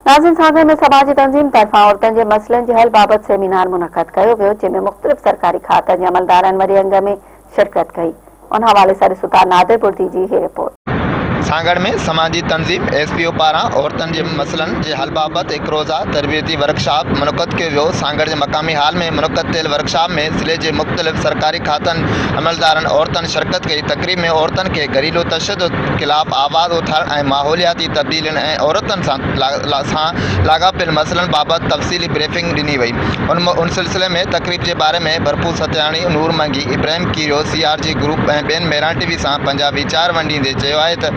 ناظرين سانگهڙ ۾ سماجي تنظيم طرفان عورتن جي مسئلن جي حل بابت سيمينار منعقد ڪيو ويو جنهن ۾ مختلف سرڪاري کاتن جي عملدارن وڏي انگ ۾ شرڪت ڪئي ان حوالي سان ڏسون ٿا نادر بڙدي جي هي رپورٽ. سانگهڙ ۾ سماجي تنظيم ايس پي او پاران عورتن جي مسئلن جي حل بابت هڪ روزه تربيتي ورڪشاپ منعقد ڪيو ويو سانگهڙ جي مقامي هال ۾ منعقد ٿيل ورڪشاپ ۾ ضلعي جي مختلف سرڪاري کاتن عملدارن عورتن شرڪت ڪئي تقريب ۾ عورتن کي گهريلو تشدد خلاف آواز اٿارڻ ۽ ماحولياتي تبديلين ۽ عورتن سان سان لاڳاپيل مسئلن بابت تفصيلي بريفنگ ڏني وئي. ان سلسلي ۾ تقريب جي باري ۾ ڀرپور Satyani, Noor Mangi, Ibrahim Kerio, C R G group ۽ ٻين ميران ٽي وي سان پنهنجا ويچار ونڊيندي چيو آهي ته،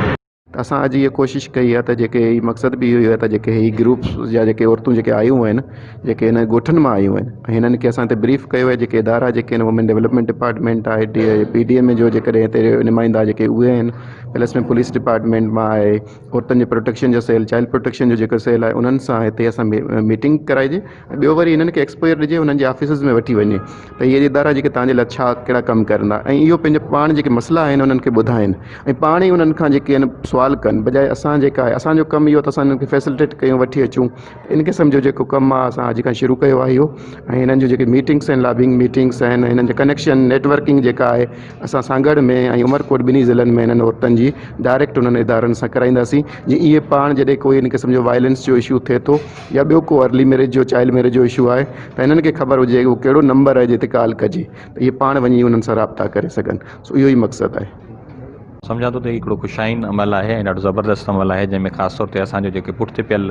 ته اسان اڄ اها ڪوشش ڪئي آهي ته جيڪي هي مقصد به اهو ئي آهي ته جيڪي هي گروپس يا جيڪي عورتون جيڪي آيون آهن جيڪي هن ڳوٺن مان آيون آهن ۽ هنن کي اسان هتي بريف ڪيو آهي جيڪي ادارا جيڪي آهن وومين ڊولپمينٽ ڊپارٽمينٽ آهي D P D M A جو جيڪڏهن هتي نمائندا جيڪي اهي آهن پلس ۾ پوليس ڊپارٽمينٽ مان آهي عورتن جي پروٽيڪشن جو سيل چائلڊ پروٽيڪشن جو جيڪو سيل آهي انهن سان هتي اسان ميٽنگ ڪرائجي ۽ ٻيو وري هنن کي ايڪسپوزر ڏجي انهن جي آفيسز ۾ وٺي وڃي ته اهي ادارا جيڪي توهان جي لاء ڇا ڪهڙا ڪم ڪرن ٿا ۽ اهو پنهنجو پاڻ جيڪي مسئلا آهن انهن کي ٻڌائين ۽ پاڻ ئي انهن کان جيڪي آهن سوال ڪن بجاء اسان جيڪا آهي اسانجو ڪم اهو ته اسان انهن کي فيسلٽيٽ ڪيون وٺي اچون ان قسم جو جيڪو ڪم آهي اسان اڄ کان شروع ڪيو آهي اهو ۽ هنن جون جيڪي ميٽنگس آهن لابنگ ميٽنگس آهن هنن جي ڪنيڪشن نيٽورڪنگ جيڪا آهي اسان سانگهڙ ۾ ۽ عمرڪوٽ ٻنهي ضلعن ۾ هنن عورتن جي ڊائريڪٽ انهن ادارن سان ڪرائينداسين جي اهي پاڻ جڏهن ڪوئي ان قسم جو وائلنس جو اشو ٿئي ٿو يا ٻيو ڪو ارلي ميريج جو چائلڊ ميريج جو اشو آهي ته هنن کي خبر هجي اهو ڪهڙو نمبر آهي جتي ڪال ڪجي ته اهي پاڻ وڃي انهن سان رابطا ڪري سگهن سو اهو ئي مقصد آهي. سمجهان ٿو ته هي هڪڙو خوش آئين عمل آهي ۽ ڏاڍو زبردست عمل آهي جنهن ۾ خاص طور تي اسان جو جيڪي پٺتي پيل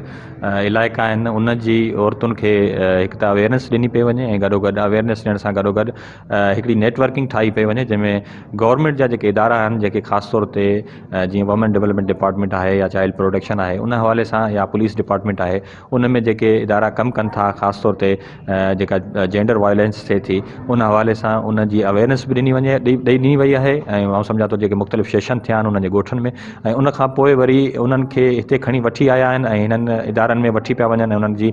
علائقا آهن ان جي عورتن کي هڪ ته اويئرنيس ڏني پئي وڃي ۽ گڏو گڏ اويئرنيس ڏيڻ سان گڏو گڏ هڪڙي نيٽ ورڪنگ ٺاهي پئي وڃي جنهن ۾ گورنمينٽ جا جيڪي ادارا آهن جيڪي خاص طور تي جيئن وومين ڊولپمينٽ ڊپارٽمينٽ آهي يا چائلڊ پروٽيڪشن آهي ان حوالي سان يا پوليس ڊپارٽمينٽ آهي ان ۾ جيڪي ادارا ڪم ڪن ٿا خاص طور تي جيڪا جينڊر وائلنس ٿئي ٿي ان حوالي سان ان جي اويئرنيس به ڏني وڃي ڏئي ڏني وئي آهي ۽ آئون سمجهان ٿو جيڪي مختلف سيشن ٿيا آهن انهن جي ڳوٺن ۾ ۽ ان کان پوء وري انهن کي هتي کڻي وٺي آيا آهن ۽ هنن ادارن ۾ وٺي پيا وڃن ۽ انهن جي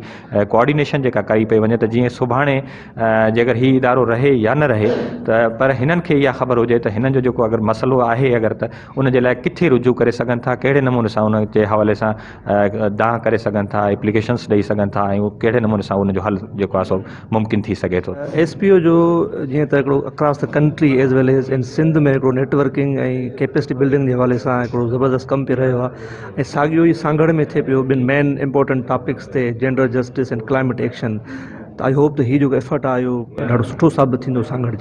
ڪوآرڊينيشن جيڪا ڪئي پئي وڃي ته جيئن سڀاڻي جيڪر هي ادارو رهي يا نه رهي ته پر هنن کي اها خبر هجي ته هنن جو جيڪو اگر مسئلو آهي اگر ته ان جي لاء ڪٿي رجوع ڪري سگهن ٿا ڪهڙي نموني سان ان جي حوالي سان دانهن ڪري سگهن ٿا، ايپليڪيشنس ڏئي سگهن ٿا ۽ ڪهڙي نموني سان ان جو حل جيڪو آهي سو ممڪن ٿي سگهي ٿو. ايس پي او جو جيئن ته هڪڙو across the country as well as in Sindh ۾ هڪڙو نيٽ ورڪنگ ۽ ڪيپيسٽي بلڊنگ جي حوالي سان هڪڙو زبردست ڪم پئي رهيو آهي ۽ ساڳيو ئي سانگهڙ ۾ ٿئي پيو ٻن مين امپورٽنٽ ٽاپڪس تي جينڊر جسٽس ۽ ڪلائميٽ ايڪشن ته I hope ته هي جيڪو ايفرٽ آهي اهو ڏاڍو سٺو ثابت ٿيندو سانگهڙ جي.